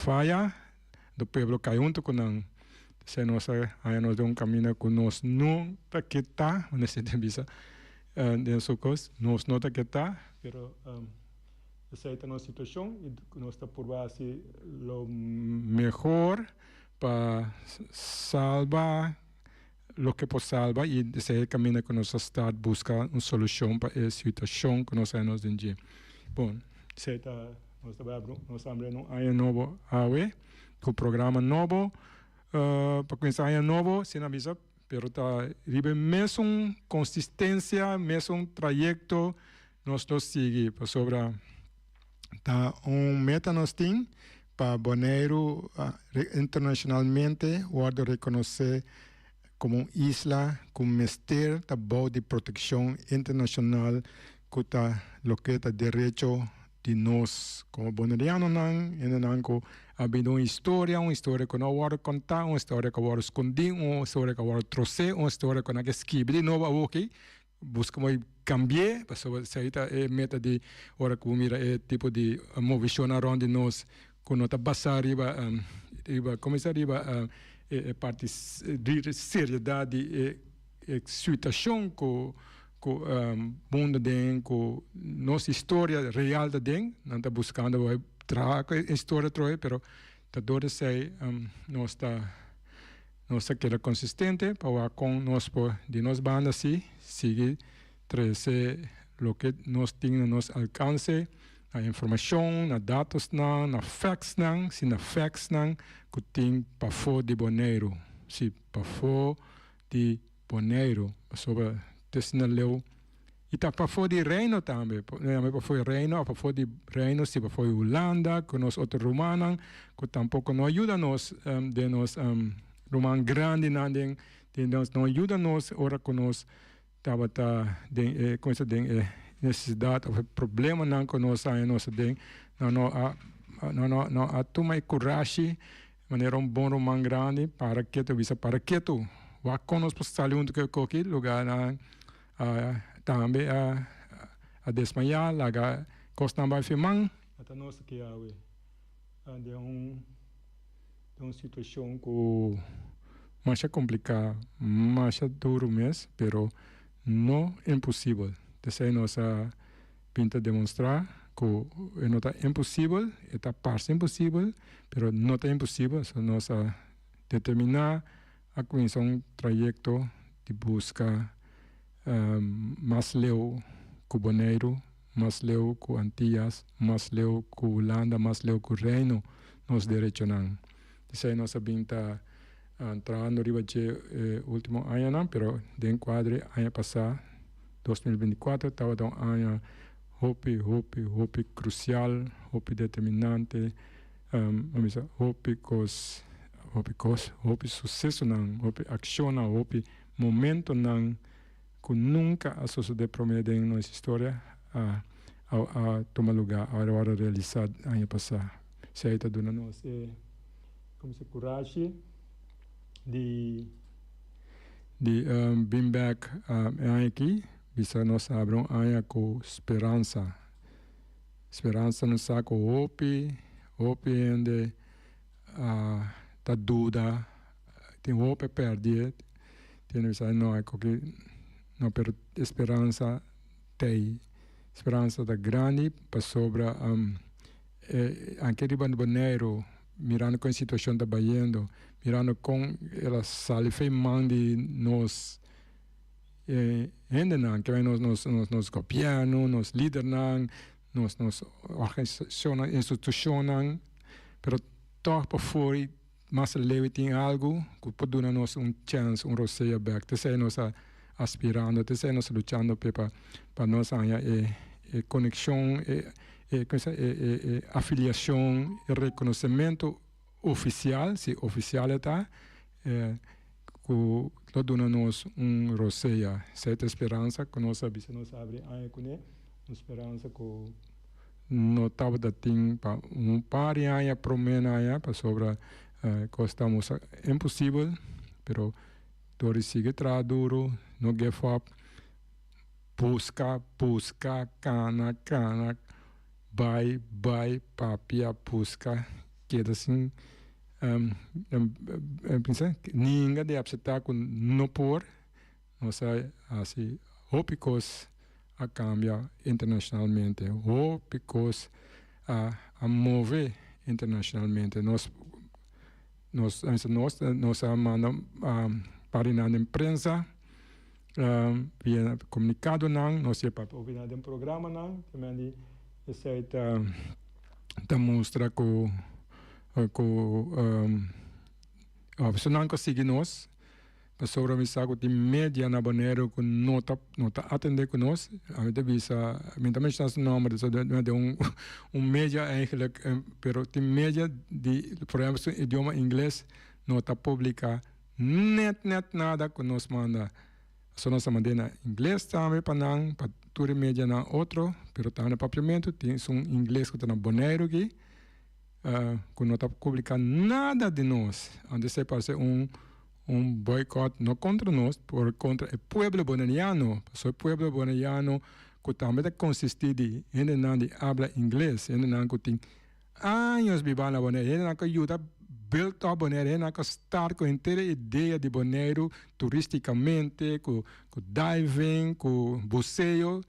Faya, do pueblo kai huntu ku nan. P'esei nos a haña nos den un kaminda ku nos no ta ke ta, manera si ta bisa den su kos, nos no ta ke ta, pero esei ta nos situashon i nos ta purba hasi lo mehor pa salba loke por salba i esei e kaminda ku nos a start buska un solushon pa e situashon ku nos a haña nos den dje. Bon, esei ta nos ta bai abri nos a abri un aña nobo awe ku programa nobo pa kuminsá aña nobo asina a bisa pero ta riba e mesun konsistensia mesun trayekto nos lo sigui pasobra ta un meta nos tin pa Boneiru internashonalmente wòrdu rekonosé komo un isla ku mester ta bou di protekshon internashonal ku ta loke ta derecho di nos komo bonerianonan, hendenan ku a bini un historia, un historia ku no a wòrdu kontá, un historia ku a wòrdu skondí, un historia ku a wòrdu trosé, un historia ku nan ke skibi di nobo awoki. Buska mooi cambi'é, pasobra esei ta e meta di ora ku bo mira e tipo di movishonnan rònt di nos ku no ta basá riba riba kuminsá riba e parti di seriedat di e e situashon ku ku mundu den ku nos historia real ta den nan ta buskando bai traha ku e historia atrobe pero ta dor esei nos ta. Nos ta keda konsistente pa wak kon nos por di nos banda si sigui trese loke nos tin na nos alkanse, na informashon, na datosnan, na factsnan, si na factsnan ku tin pafó di Boneiru, si pafó di Boneiru, pasobra te asina leu i ta pafó di Reino tambe, yama pafó di Reino of pafó di Reino si pafó di Hulanda ku nos otro rumannan ku tampoko no a yuda nos den nos ruman grandinan den nos no a yuda nos ora ku nos tabata den e kuminsa den e nesesidat of e problemanan ku nos haña nos aden nan no a nan no a tuma e kurashi Manera un bon ruman grandi para ketu bisa para ketu wak kon nos por sali huntu ku e koki luga nan tambe a a desmaya laga kosnan bai fi man. Ata nos aki awe den un den un situashon ku masha kompliká masha duru mes pero no imposibel esei nos a Bin ta demonstrá ku e no ta imposibel, e ta parse imposibel, pero no ta imposibel. So nos a determiná a kuminsá un trayekto di buska mas leu ku Boneiru, mas leu ku Antias, mas leu ku Hulanda, mas leu ku Reino nos derechonan. Esei nos a bin ta trahando riba dje e ultimo añanan, pero den kuadre aña pasá, 2024, tabata un aña hopi, hopi, hopi krusial, hopi determinante, mi bisa hopi kos, hopi kos, hopi susesonan, hopi akshonnan, hopi momentonan ku nunka a sosodé promé den nos historia a a tuma lugá, a wòrdu realisá aña pasá. Esei ta duna nos e como se kurashi di di bin bek e aña aki, bisa nos abri un aña ku speransa. Speransa nos sa ku hopi, hopi hende a ta duda, tin hopi a pèrdí, tin hende bisa no e koki no pero e speransa t'ei, speransa ta grandi pasobra anke riba Boneiru mirando kon e situashon ta bayendo, mirando kon el a sali fei man di nos hendenan, ke nos nos nos gobièrnu, nos lidernan, nos nos organisashonnan, institushonnan, pero tòg pafó mas aleu i tin algu ku por duna nos un chèns, un rosea bèk. Ta esei nos a aspirando, ta esei nos a luchando p'e pa pa nos haña e e konekshon, e e kos e e e afiliashon, e rekonosementu ofisial, si ofisial e ta, ku lo duna nos un rosea. Esei ta e speransa ku nos a bisa nos abri aña kuné, un speransa ku no tabata tin pa un par di aña promé na aña pasobra kos ta musa imposibel pero dor di sigui traha duru no give up buska buska kana kana bai bai papia buska. keda sin pensa ninga di acepta cu no por. Nos a haci hopi cos a cambia internacionalmente, hopi cos a a move internacionalmente. Nos nos nos nos a manda parinan den prensa via comunicadonan, nos a papia hopi den programanan, esey ta ta mustra cu cu personanan cu a sigui nos. Pasobra mi sa ku tin media na Boneiru ku no ta no ta atendé ku nos. Ami ta bisa, mi ta menshoná su nòmber den un un media eigenlijk, pero tin media di por ehèmpel su idioma ingles no ta publiká nèt nèt nada ku nos manda. Pasobra nos ta mand'é na ingles tambe pa nan, pa tur e medianan otro, pero tambe na papiamentu tin esun ingles ku ta na Boneiru aki ku no ta publiká nada di nos. Anto esei parse un un boycott no kontra nos, pero kontra e pueblo boneriano. Pasobra e pueblo boneriano ku tambe ta konsistí di hendenan di abla ingles, hendenan ku tin años bibá na Boneiru, hendenan ku a yuda build up Boneiru, hendenan ku a start ku henter e idea di Boneiru turístikamente, ku diving, ku buseo.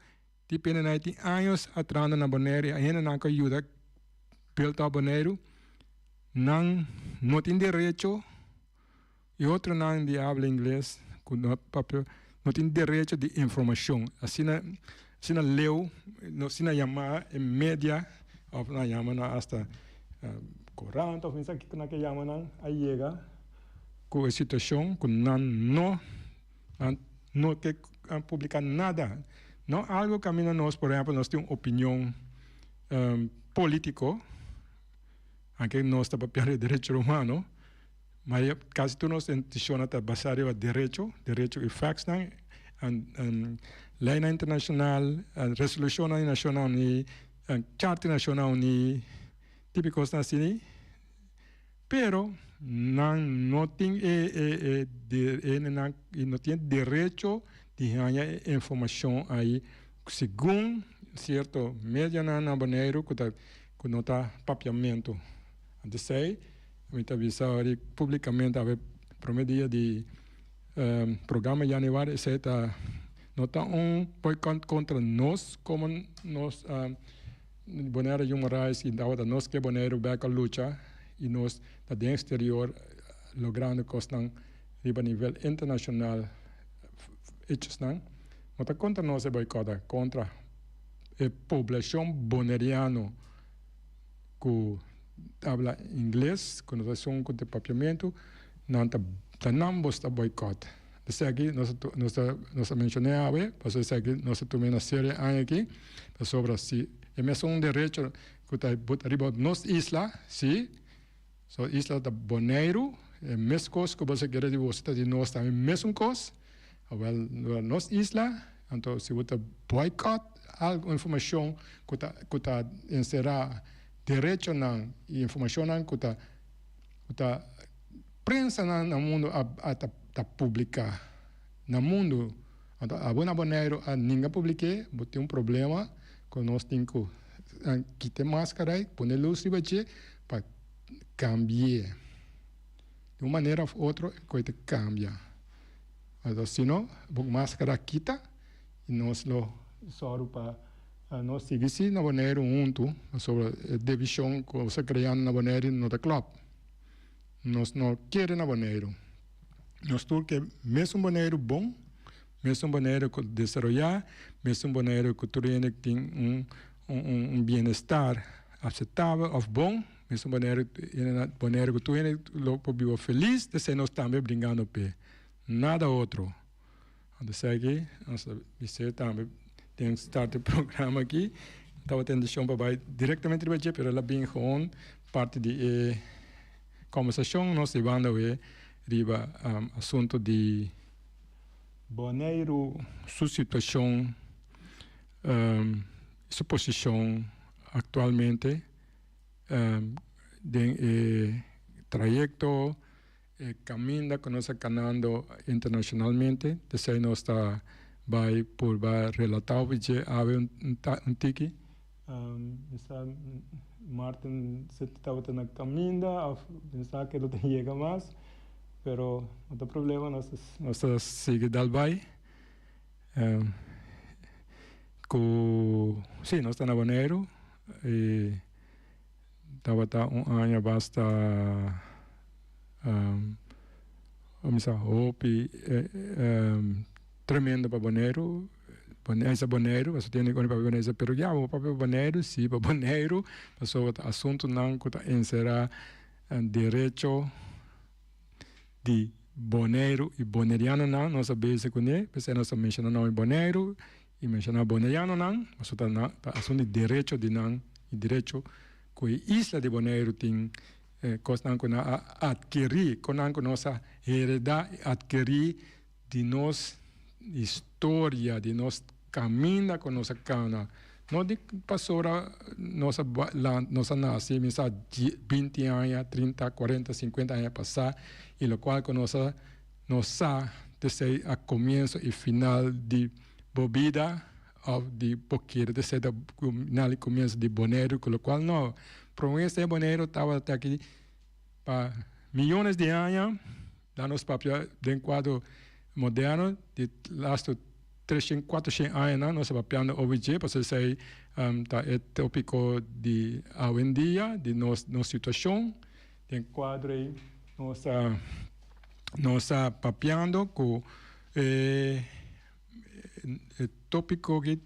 Tin pendenan tin años a trahando na Boneiru i hendenan ku a yuda build up Boneiru, nan no tin derecho i otronan di habla ingles ku no papia no tin derecho di informashon. Asina asina leu asina yama e media òf nan yama nan asta korant òf mi sa kiko nan ke yama nan a yega ku e situashon ku nan no Nan no ke publica nada. No algo caminda nos, por ehempel, nos tin un opinion politico, aunke nos ta papia di derecho humano, ma casi tur nos decisionnan ta basa riba derecho, derecho y factsnan, leynan internacional, resolucionnan di Nacionnan Uni, Charta di Nacionnan Uni, tipo di cosnan asina. Pero nan no tin e e e nan no tin derecho di haña e informashon ai segun sierto medianan na Boneiru ku ta ku no ta papiamentu. Antes ei mi ta bisa ori publikamente awe prome dia di programa Januari esei ta no ta un boikòt kontra nos komo nos Bonaire Human Rights y tabata nos ke Boneiru bek a lucha y nos ta den exterior logrando cosnan riba nivel internacional hechosnan no ta contra nos e boicot ta contra e poblacion boneriano cu ta habla ingles cu no ta esun cu ta papiamento nan ta ta nan bos ta boicot esaki nos nos ta nos a menciona awe pasobra esaki nos ta tuma na serio e aña aki pasobra si e mesun derecho ku ta bota riba nos isla si so isla ta Boneiru e mes kos ku boso kere di boso ta di nos tambe mesun kos awel nos isla anto si bo ta boycott algu informashon ku ta ku ta ensera derechonan i informashonnan ku ta ku ta prensanan na mundu a a ta publiká na mundu anto abo na Boneiru a ninga publik'é bo tin un problema ku nos tin ku kita e maskara ei pone lus riba dje pa kambi'é di un manera òf otro e kos ta kambia anto si no bo maskara kita i nos lo sòru pa nos sigui si na Boneiru huntu pasobra e divishon ku nos a kreando na Boneiru no ta klòp. Nos no kere na Boneiru. Nos tur ke mesun Boneiru bon, mesun Boneiru ku desaroyá, mesun Boneiru ku tur hende tin un un bienestar aseptabel òf bon, mesun Boneiru Boneiru ku tur hende lo por biba felis, esei nos tambe bringando p'e. Nada otro. Anto esaki nos ta bis'é tambe den start e programa aki tabata intenshion pa bai direktamente riba dje pero el a bin gewoon parti di e kombersashon nos di banda awe riba asuntu di Boneiru su situashon su posishon aktualmente den e trayekto. E caminda cu nos a canando internacionalmente, t'esey nos ta bay purba relata hopi dje awe un tiki. Mi sa Martin Sidney tabata na caminda of mi sa ke lo ta yega mas, pero no ta problema, nos nos ta sigui dal bay. Cu si nos ta na Boneiru y tabata un aña basta mi sa hopi tremendo pa Boneiru. Boneiru Boneiru pasobra tin hende papia Boneiru pero ya bo papia Boneiru si pa Boneiru pasobra ta asuntunan ku ta enserá derecho di Boneiru i bonerianonan nos a bese kuné p'esei nos ta menshoná nòmber Boneiru i menshoná bonerianonan pasobra ta ta asuntu di derecho di nan i derecho ku e isla di Boneiru tin kosnan ku nan a atkerí konan ku nos a heredá i atkerí di nos historia, di nos caminda cu nos a cana. No di pasobra nos a nos a naci mi sa 20 aña, 30, 40, 50 aña pasa y locual cu nos a nos sa t'esey a comienzo y final di bo bida of di bo kere t'esey ta final y comienzo di Boneiru cu locual no. Prome esey Boneiru tabata aki pa miyones di aña. Da nos papia den cuadro moderno di lastu treshen cuatroshen añanan nos a papiando over dje pasobra esey ta e topico di awendia di nos nos situacion den cuadro ey nos ta nos ta papiando cu e e topico aki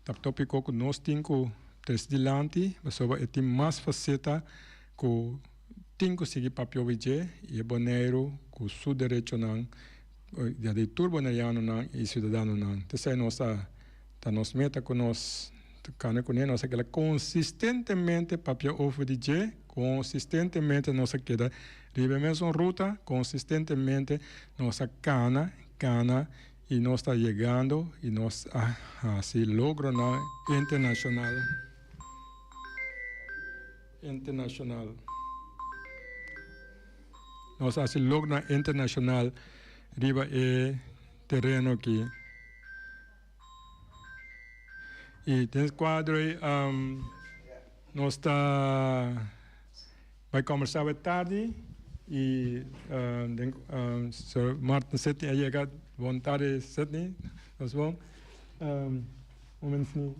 ta topico cu nos tin cu trece dilanti pasobra e tin mas faceta cu Tin ku sigui papia obi dje i e Boneiru ku su derechonan ya di tur bonerianonan i siudadanonan. T'esei nos ta ta nos meta ku nos ta kana kuné. Nos a keda konsistentemente papia over di dje, konsistentemente nos a keda riba e mesun ruta, konsistentemente nos a kana, kana i nos ta yegando i nos a hasi logronan internashonal. Internacional. Nos haci logronan internacional riba e tereno aki. Y den cuadro ey nos ta bay combersa awe tardi y den Sir Martin Sidney a yega. Bon tardi Sidney, nos bon. Un momento.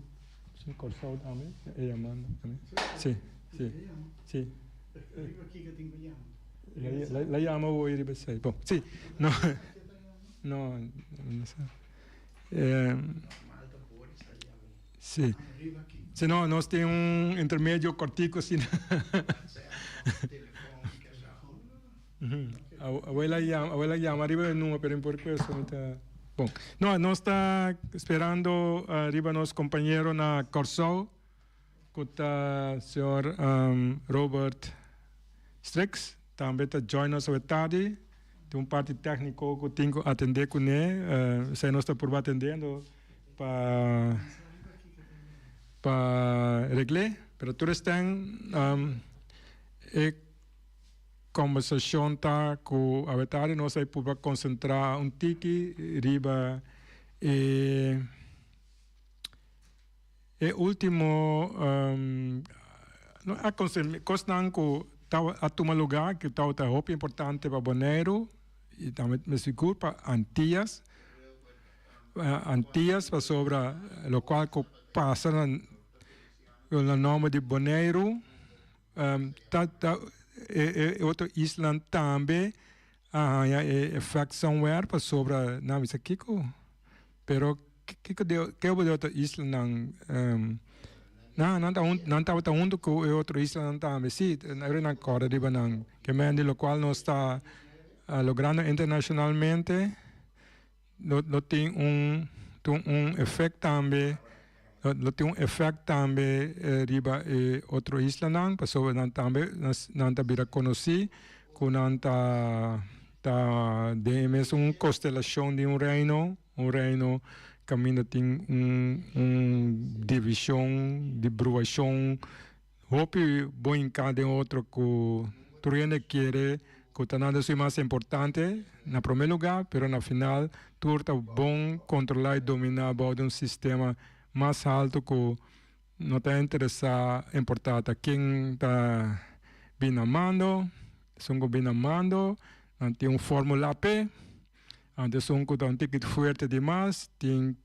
Sin Kòrsou tambe e yamando tambe. Si, si, si. Riba kiko tin ku yama? La yama hoy riba esei. Bon, si. No, no, no sa. Si. Si no, nos tin un intermedio kòrtiku asina. Abuela yama, abuela yama riba e numero pero por eso mi ta bon. No, nos ta sperando riba nos compañero na Kòrsou ku ta señor Robert Strix tambe ta join nos awe tardi. Tin un parti tèkniko ku tin ku atendé kuné, esei nos ta purba atendendo pa pa regl'é, pero tur esten e Kombersashon ta ku awetari nos a purba konsentrá un tiki riba e e último kosnan ku a tuma lugá ku tabata hopi importante pa Boneiru i tambe mi sigur pa Antias Antias pasobra lokual ku pasa na nòmber di Boneiru. Ta ta e e otro islanan tambe a haña e effect somewhere pasobra nan a bisa kiko pero kiko de ke obo de otro islanan nan nan ta nan tabata hunto ku e otro islanan tambe si ora nan kòrda riba nan ke men di lokual nos ta logrando internashonalmente. Lo lo tin un tin un efect tambe lo lo tin un efect tambe riba e otro islanan pasobra nan tambe nan ta bira conoci cu nan ta ta den e mesun costelacion di un reino, un reino caminda tin un un division di bruacion Hopi bo hinká den otro ku tur hende kere ku ta nan esun mas importante na promé lugá, pero na final tur ta bon kontrolá i dominá bou di un sistema mas haltu ku No ta interesá importá ta ken ta bin na mando, esun ku bin na mando nan tin un fórmula p'e, anto esun ku ta un tiki fuerte dimas tin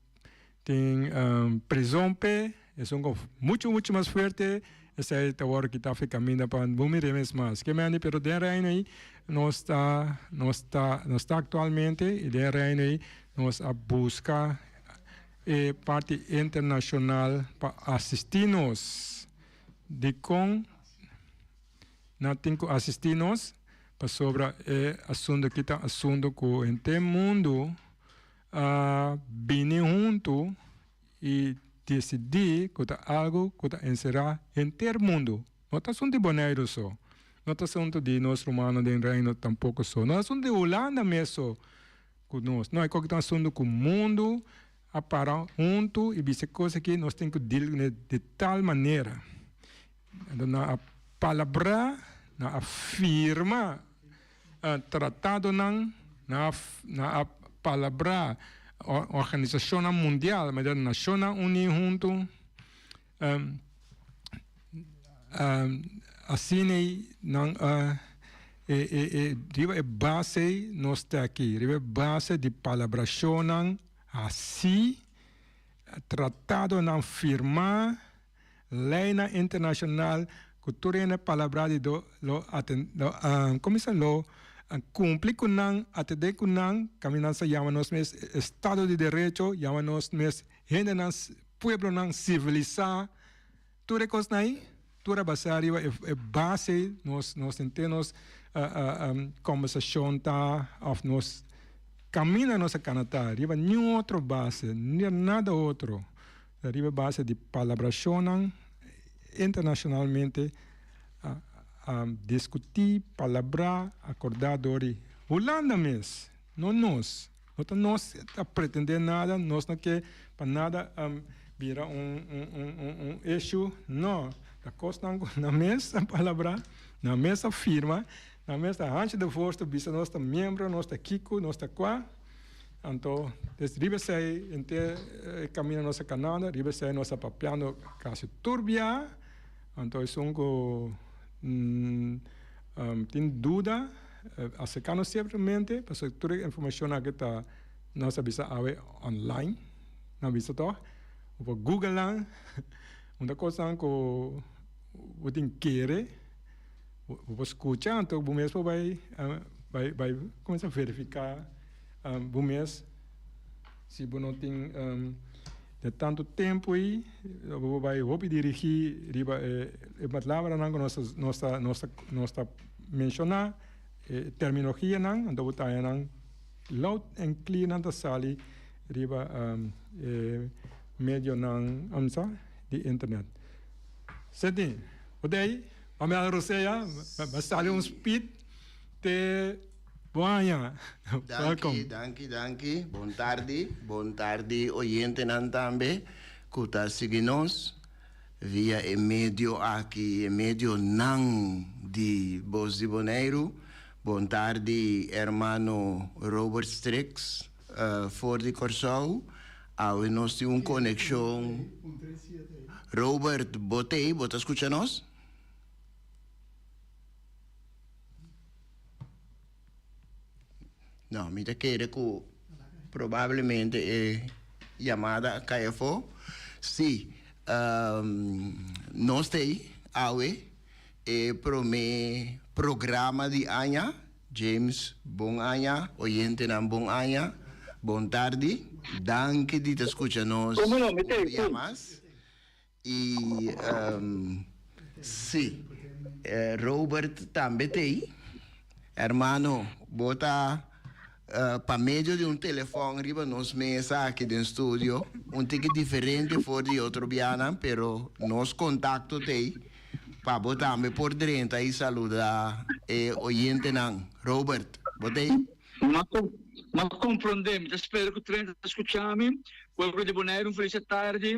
tin prizon p'e, esun ku muchu muchu mas fuerte esei ta wòrdu kitá for e kaminda pa bo mira mes mas. Ke mende pero den Reino ei nos ta nos ta nos ta aktualmente i den Reino ei nos a buska e parti internashonal pa asistí nos. Dikon nan tin ku asistí nos? Pasobra e asuntu aki ta asuntu ku henter mundu a bini huntu i disidí ku ta algu ku ta enserá henter mundu. No ta asuntu di Boneiru so, no ta asuntu di nos rumannan den Reino tampoko so, no ta asuntu di Hulanda mes so. Ku nos. No, e koki ta un asuntu ku mundu a para huntu i bisa e kos aki nos tin ku deal kuné di tal manera. Anto nan a palabrá, nan a firma tratadonan, nan a nan a palabrá organisashonnan mundial, manera Nashonnan Uní huntu. Asina ei nan a e e e riba e base ei nos ta aki, riba e base di palabrashonnan hasí, tratadonan firmá, leinan internashonal ku tur hende palabrá di do lo aten lo komo bisa lo kumpli ku nan, atendé ku nan, kaminda nan sa yama nos mes estado di derecho, yama nos mes hendenan pueblonan sivilisá, tur e kosnan ei, tur a basá riba e base nos nos henter nos kòmbersashon ta òf nos kaminda nos a kana ta riba niun otro base, nada otro, ta riba e base di palabrashonnan internashonalmente a diskutí, palabrá, akordá dor di Hulanda mes, no nos. No ta nos ta pretende nada, nos no ke pa nada bira un un issue, no. Ta kosnan ku nan mes a palabrá, nan mes a firma, nan mes ta hanchi de voz ta bisa nos ta miembro, nos ta kiko, nos ta kua. Anto des riba esei henter e kaminda nos a kanando, riba esei nos a papiando kasi tur bia. Anto esun ku tin duda. Acerca nos ciertamente, pasobra tur e informacion aki ta nos a bisa awe online, nan a bisa toch, bo por google nan, un ta cosnan cu bo tin kere, bo por scucha anto bo mes por bay bay bay cuminsa verifica bo mes si bo no tin de tanto tempo ey bo por bay hopi dirigi riba e palabranan cu nos ta nos ta nos ta. Menshoná e terminologianan, anto bo ta haña nan loud and clear nan ta sali riba e medionan amsa di internet. Seti, bo ta ei? Bo a mira Rosea, bo a sali un speed te bo haña. Welkom. Danki, danki, danki. Bon tardi, bon tardi oyentenan tambe ku ta sigui nos. Via e medio aki, e medionan di Bos di Boneiru. Bon tardi hermano Robert Strix for di Kòrsou. Awe nos tin un konekshon. Robert, bo t'ei? Bo ta skucha nos? No, mi ta kere ku probablemente e yamada a kai afó. Sí, nos ta ei awe e promé programa di aña. James, bon aña. Oyentenan, bon aña. Bon tardi. Danki di ta skucha nos un bia mas. Y si, Robert tambe t'ey. Hermano, bo ta pa medio di un telefon riba nos mesa aki den studio, un tiki diferente for di otro bianan, pero nos contacto t'ey pa bo tambe por drenta y saluda e oyentenan. Robert, bo t'ey? M'a comprende. Mi ta spera cu Trent ta scucha mi. Pueblo di Bonaire, un feliz tardi.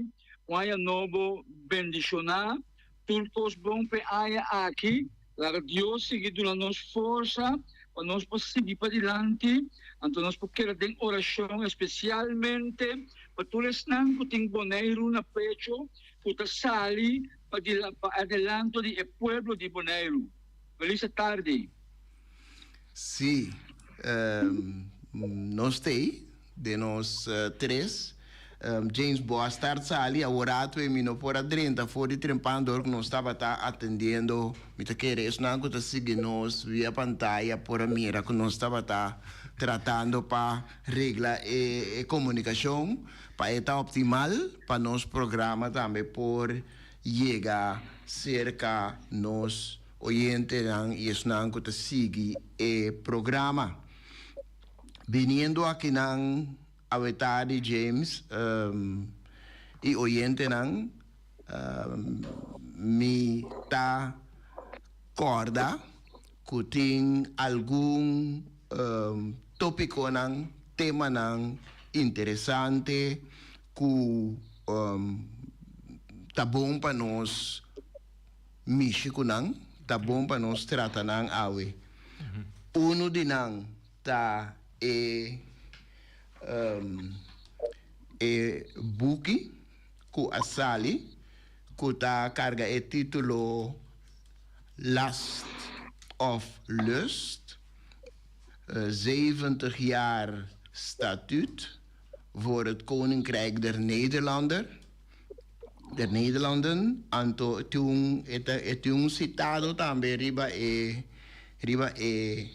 Un aña nobo bendishoná. Tur kos bon p'e aña aki. Laga Dios sigui duna nos forsa pa nos por sigui padilanti. Anto nos por keda den orashon espesialmente pa tur esnan ku tin Boneiru na pecho. ku ta sali pa pa adelanto di e pueblo di Boneiru. Feliz tardi. Sí, nos t'ei den nos tres. James, bo a start sali awor rato ei mi no por a drenta for di trempan dor ku nos tabata atendiendo. Mi ta kere esnan ku ta sigui nos via pantaya por a mira ku nos tabata tratando pa regla e komunikashon pa e ta optimal pa nos programa tambe por yega serka nos oyentenan i esnan ku ta sigui e programa. Biniendo akinan awe tardi James i oyentenan, mi ta kòrda ku tin algun tópikonan, temanan interesante ku ta bon pa nos mishi ku nan, ta bon pa nos trata nan awe. Unu di nan ta e e buki ku a sali ku ta karga e título Last of Lust, 70 jaar statuut voor het Koninkrijk der Nederlander, der Nederlanden. Anto tin un e ta e tin un sitado tambe riba e riba e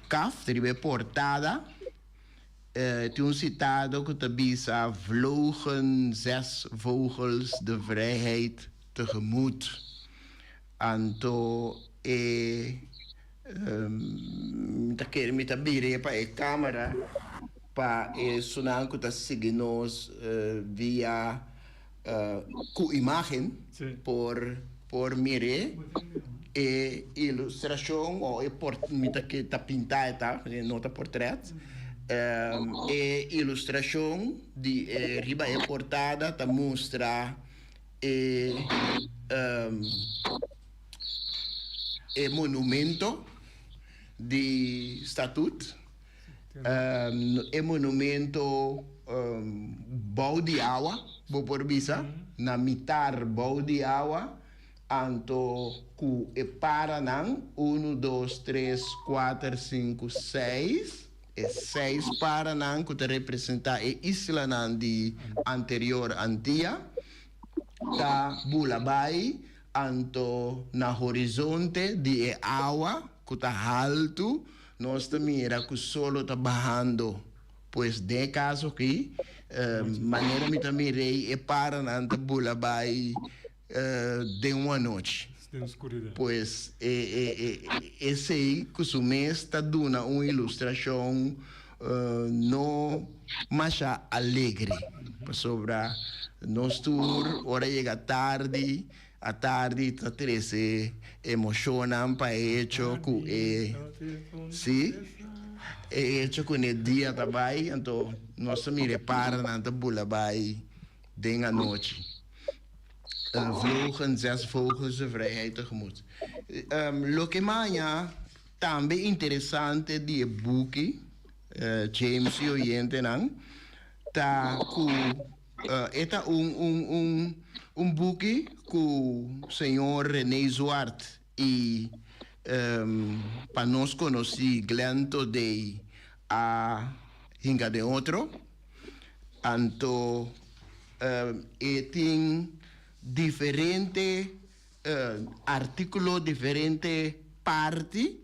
kaft, riba e portada. Tin un sitado ku ta bisa, Vlogen zes vogels de vrijheid tegemoet. Anto e mi ta kere mi ta bir'é pa e kamera pa esunnan ku ta sigui nos via ku imágen por por mir'é e ilustrashon o e por mi ta ke ta pintá e ta no ta portrèt e ilustrashon di e riba e portada ta mustra e e monumento di Statuut e monumento bou di awa, bo por bisa, na mitar bou di awa, anto ku e paranan, unu, dos, tres, kuater, sinku, seis, e seis paranan ku ta representá e islanan di anterior Antia, ta bula bai, anto na horizonte di e awa ku ta haltu, Nos ta mira ku solo ta bahando. Pues den e kaso aki, manera mi ta mir'ei e paranan ta bula bai den un anochi. Pues esei ku su mes ta duna un ilustrashon no masha alegre. Pasobra nos tur ora yega tardi Atardi ta trece emocionnan pa e hecho cu e, si, e hecho cu n'e dia ta bay, anto nos ta mira e paranan ta bula bay den anochi. Vlogen zes vogels de vrijheid tegemoet. Loke maña tambe interesante di e buki, James y oyentenan, ta cu E ta un un un un buki ku señor René Zwart i pa nos konosí Glenn Thodey a hinka den otro. Anto e tin diferente artíkulo, diferente parti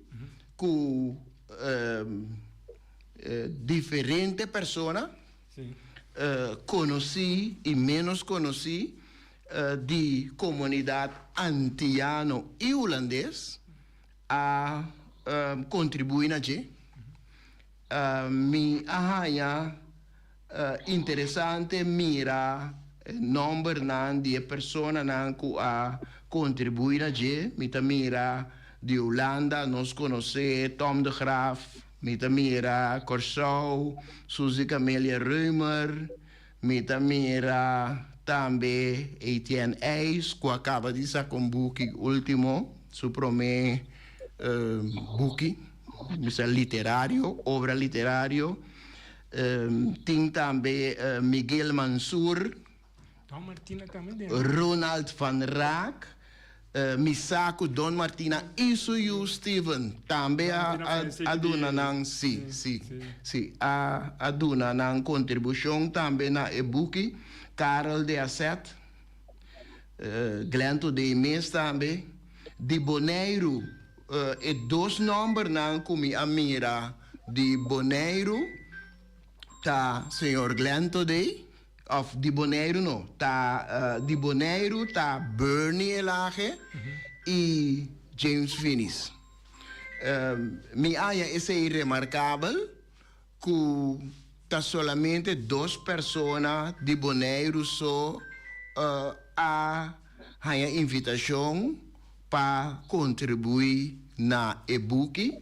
ku diferente persona. Konosí i ménos konosí di komunidat antiano i hulandes a kontribuí na dje. Mi a haña interesante mira nòmbernan di e personanan ku a kontribuí na dje. Mi ta mira di Hulanda nos konosé Tom de Graaf. Mi ta mira Kòrsou, Suzy Camelia Römer, mi ta mira tambe Etienne IJs ku a kaba di saka un buki último, su promé buki, mi sa literario, obra literario. Tin tambe Miguel Mansur. Don Martina tambe den. Ronald van Raak, mi sa ku Don Martina i su yu Steven tambe a a duna nan, si, si, si, a a duna nan kontribushon tambe na e buki. Karel de Asset, Glenn Todé mes tambe. Di Boneiru, e dos nòmbernan ku mi a mira di Boneiru ta señor Glenn Todé. Of di Boneiru no, ta di Boneiru ta Bernie Elhage y James Finies. Mi haya esey remarcabel cu ta solamente dos persona di Boneiru so a haya invitacion pa contribui na e buki,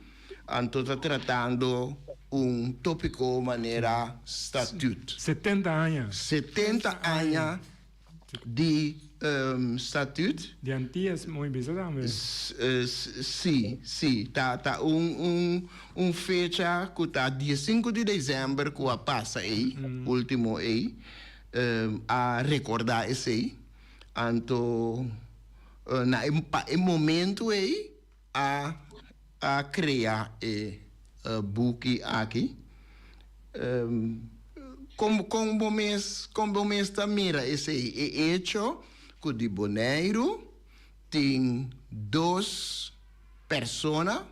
anto ta tratando un topico manera Statuut. 70 aña. 70 aña di Statuut. Di Antillas mooi bisa tambe. Si, si, ta ta un un un fecha cu ta diesinco di december cu a pasa ey, ultimo ey, a recorda esey, anto. Na e pa e momento ei a a krea e buki aki. Kon kon bo mes kon bo mes ta mira esei? E echo ku di Boneiru tin dos persona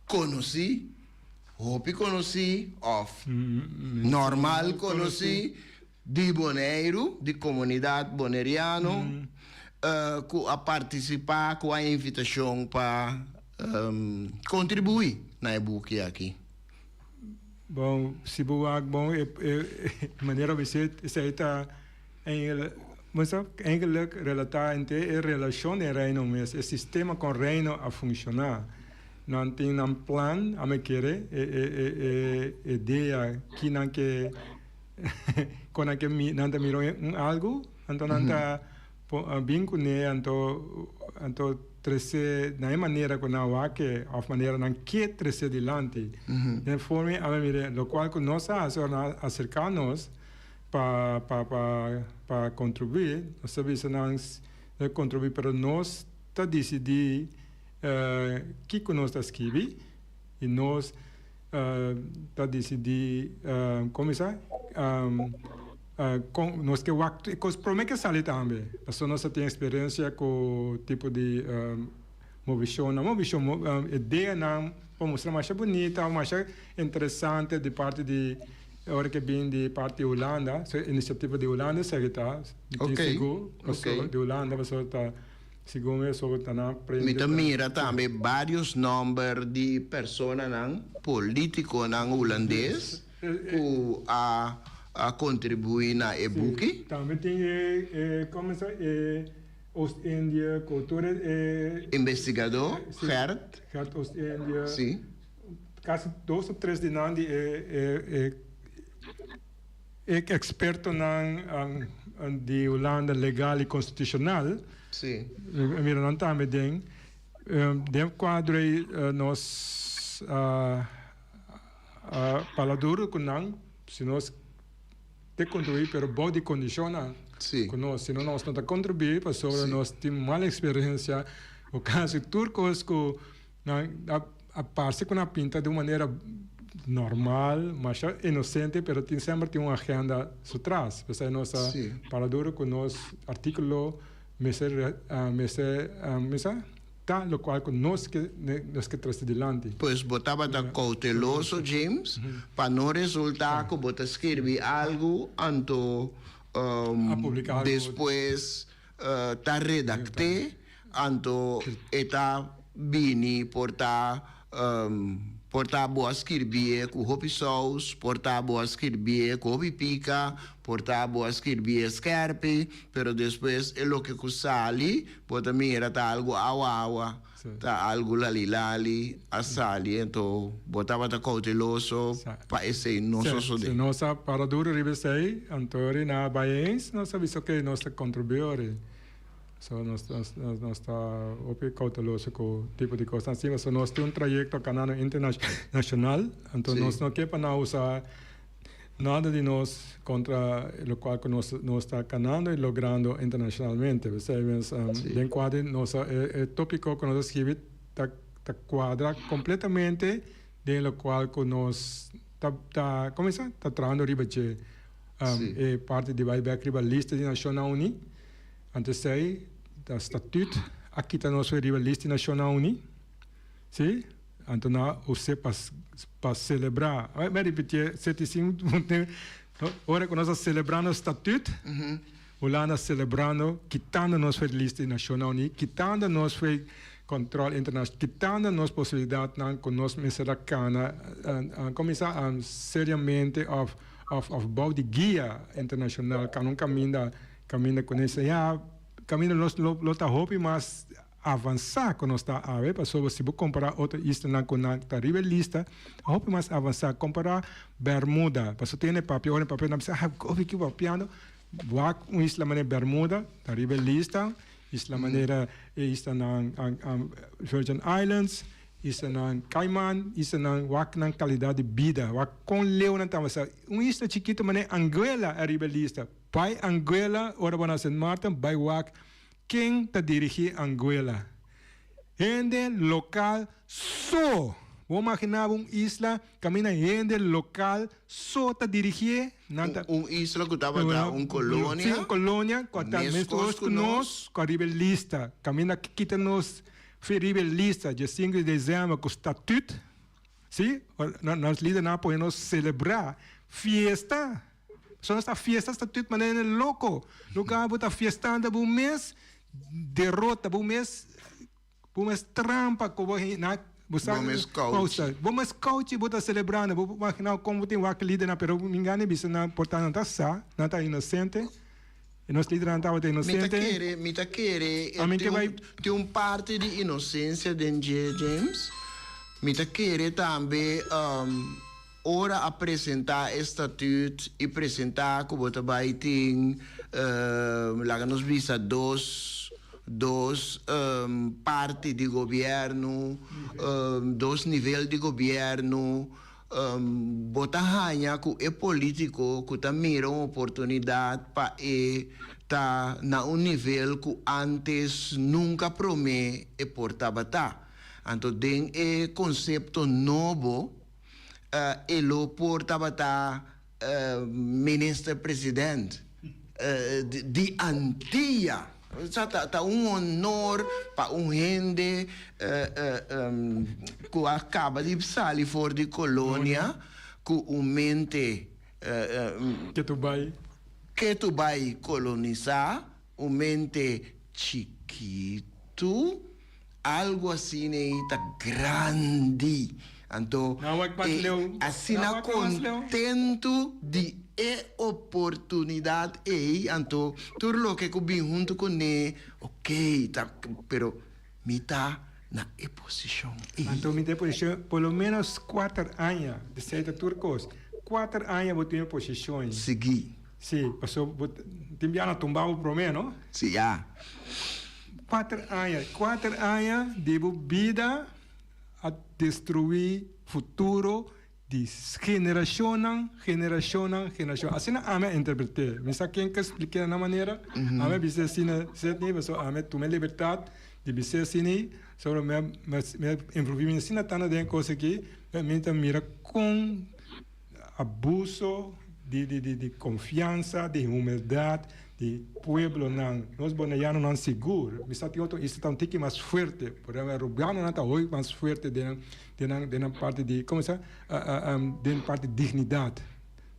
konosí, hopi konosí òf normal konosí Di Boneiru, di komunidat boneriano ku a partisipá ku a invitashon pa kontribuí na e buki aki. Bon, si bo wak bon e manera bo bis'é esei ta eigenlik relatá henter e relashon den Reino mes, e sistema kon Reino a funshoná. Nan tin nan plan, ami kere, e idea ki nan ke. Kon nan ke nan ta mira un algu, anto nan ta bin kuné, anto anto tresé na e manera ku nan wak ke òf manera nan ke tresé dilanti. Den forma ei ami mira lokual ku nos a hasi ora nan a aserká nos pa pa pa pa kontribuí, nos ta bisa nan kontribuí pero nos ta disidí kiko nos ta skibi i nos. Ta disidí kuminsá kon nos ke wak e kos promé ke sali tambe pasobra nos a tin eksperensia ku tipo di movishonnan movishon ideanan pa mustra masha bunita o masha interesante di parti di ora ke bin di parti Hulanda inisiativa di Hulanda esaki ta tin sigur pasobra di Hulanda pasobra ta. Segun e so ta na prende Mi ta mira tambe varios nomber di personanan, politiconan Hulandes cu a a contribui na e buki. Si, tambe tin e e como sa e Oost-Indië cu tur e e. Investigador Gert. Gert Oost-Indië. Si. Casi dos of tres di nan di e e e. E ekspertonan di Hulanda legal i konstitushonal mira nan tambe den den kuadro ei nos a pala duru ku nan si nos te kontribuí pero bou di kondishonnan ku nos si no nos no ta kontribuí pasobra nos tin mal eksperensia ku kasi tur kos ku Nan a parse ku nan a pinta di un manera normal, masha inosente, pero tin semper tin un agenda su tras. P'esei nos a para duro ku nos artíkulo mester mester mester ta lokual ku nos ke nos ke trese dilanti. Pues bo tabata kouteloso, James, pa no resultá ku bo ta skirbi algu anto despues ta redakt'é, anto e ta bini por ta por ta bo a skirbié ku hopi sous, por ta bo a skirbié ku hopi pika, por ta bo a skirbié skèrpi, pero despues e loke ku sali bo ta mira ta algu awa awa, ta algu lali lali a sali, anto bo tabata kouteloso pa esei no sosodé. Si nos a para duru riba esei, anto ori nan a bai eens, nos a bisa oke, nos ta kontribuí ori. So nos nos ta hopi kouteloso ku tipo di kosnan asina. So nos tin un trayekto kanano internashonal, anto nos no ke pa nan usa. Nada di nos kontra lokual ku nos nos ta kanando i logrando internashonalmente. P'esei mes den kua di nos a e topiko ku nos a skibi ta ta kuadra kompletamente den lokual ku nos ta ta komo bisa ta trahando riba dje. E parti di bai bek riba lista di Nashonnan Uní. Anto esei ta statüt a kita nos for riba lista di Nashonnan Uní. Si. Anto nan a us'é pa pa selebrá. Mi a ripitié seti sin ora ku nos a selebrá nos statüt, Hulanda selebrando, kitando nos for di lista di Nashonnan Uní, kitando nos for di kòntròl internashonal, kitando nos posibilidatnan ku nos mester a kana, kuminsá seriamente òf òf òf bou di guia internashonal, kana un kaminda kaminda ku nos ya kaminda nos lo ta hopi mas. Avansá ku nos ta awe, pasobra si bo kompará otro islanan ku nan ta riba e lista, ta hopi mas avansá. Kompará Bermuda, pasobra tin hende papia, ora papia nan bisa, ah, hopi ki papiando. Wak un isla manera Bermuda, ta riba e lista, isla manera e islanan Virgin Islands, islanan Cayman, islanan wak nan kalidat di bida, wak kon leu nan ta avansá. Un isla chikitu manera Anguilla a riba e lista. Bai Anguilla ora bo na Sint Maarten, bai wak Ken ta dirigí Anguilla? Hende lokal so! Bo imaginá bo un isla kaminda hende lokal so ta dirigié? Nan ta. Un isla ku tabata un kolonia. Sí, un kolonia ku a ta meskos ku nos, ku a riba e lista. Kaminda kita nos fi riba e lista dje sinku di desèmber ku statüt, sí, nos lidernan a pone nos selebrá fiesta. So nos ta fiesta sta tut manera hende loko. Lugar bo ta fiestando bo mes derota, bo mes bo mes trampa ku bo na bo sa Bo mes kouchi. Bo mes kouchi bo ta selebrando. Bo por imagina kon bo tin wak lidernan pero mi ngana bisa nan por ta nan ta sa, nan ta inosente. E nos lidernan tabata Mi ta inosente. kere, mi ta kere A mi tin ke un bai. tin un parti di inosensia den dje James. Mi ta kere tambe Ora a presentá e statüt i presentá ku bo ta bai tin, laga nos bisa dos, dos parti di gobièrnu, dos nivel di gobièrnu, bo ta haña ku e polítiko ku ta mira un oportunidat pa e ta na un nivel ku ántes nunka promé e por tabata. Anto den e konsepto nobo, e lo por tabata minister president di Antia. Sa ta un honor pa un hende ku a kaba di sali for di kolonia ku un mente Ke tu bai. Ke tu bai kolonisá un mente chikitu. Algo asina ei ta grandi. Anto e asina kontentu di e oportunidat ei, anto tur loke ku bin huntu kuné, ok, ta, pero mi ta na e posishon ei. Anto mi ta e posishon por lo ménos kuater aña, esei ta tur kos, kuater aña bo tin e posishon ei. Sigui. Sí, pasobra bo tin biaha na tumba bo promé, no? Sí, ya. Kuater aña, kuater aña di bo bida a destruí futuro di generashonnan, generashonnan, generashon. Asina ami a interpret'é. Mi sa ken ke splik'é na nan manera. Ami a bis'é asina, Sidney, pasobra ami a tuma e libertat di bis'é asina, pasobra mi a mi a envolví mi asina tantu den e kos aki, mi ta mira kon abuso di di di di konfiansa, di humildat di pueblonan. Nos boneianonan sigur, mi sa tin otro isla ta un tiki mas fuerte, por ehempel arubianonan ta hopi mas fuerte den den nan den nan parti di komo sa den parti dignidat.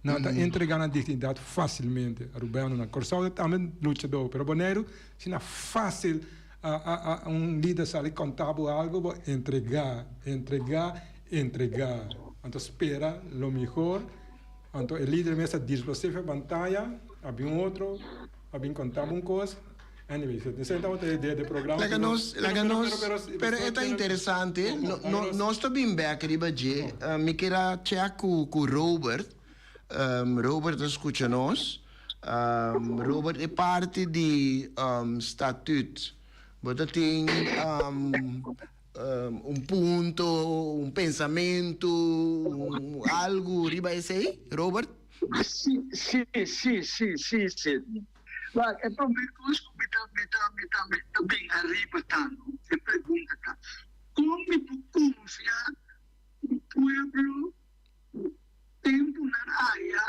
Nan ta entrega nan dignidat fasilmente, arubianonan. Kòrsou ta tambe luchadó, pero Boneiru asina fasil a a a un lider sali konta bo algo, bo entrega, entrega. Entregá. Anto spera lo mihor. Anto e lider mes a displacé for pantaya, a bin otro, a bin contá bo un cos. Anyway, so esei tabata e idea di e programa. Laga nos, laga nos, pero e ta interesante. No, nos ta bin bek riba dje. Mi kier a check cu cu Robert. Robert ta scucha nos. Robert e parti di statuut. Bo ta tin. Un punto, un pensamentu, un algu riba esei, Robert? Si, si, si, si, si, si. Wak, e promé kos ku mi ta, mi ta, mi ta, mi ta bin ariba ta, no, e pregunta ta, kon mi por konfia un pueblo ku tempunan aya,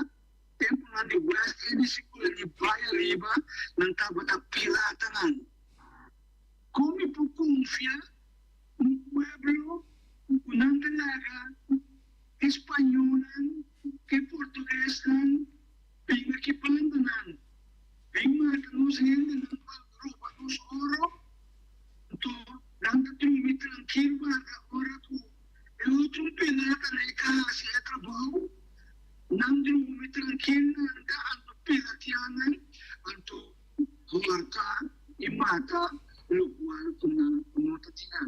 tempunan di West Indies i koloni bai ariba, nan tabata piratanan? Kon mi por konfia un pueblo ku nan ta laga e spañolnan ku e portuguesnan bin aki banda nan, bin mata nos hendenan pa roba nos oro? Anto nan ta drumi trankil warda ora ku e otro pirata na e ta hasi e trabou, nan drumi trankil nan ta anto piratea nan, anto horta i mata lokual ku nan no ta tina.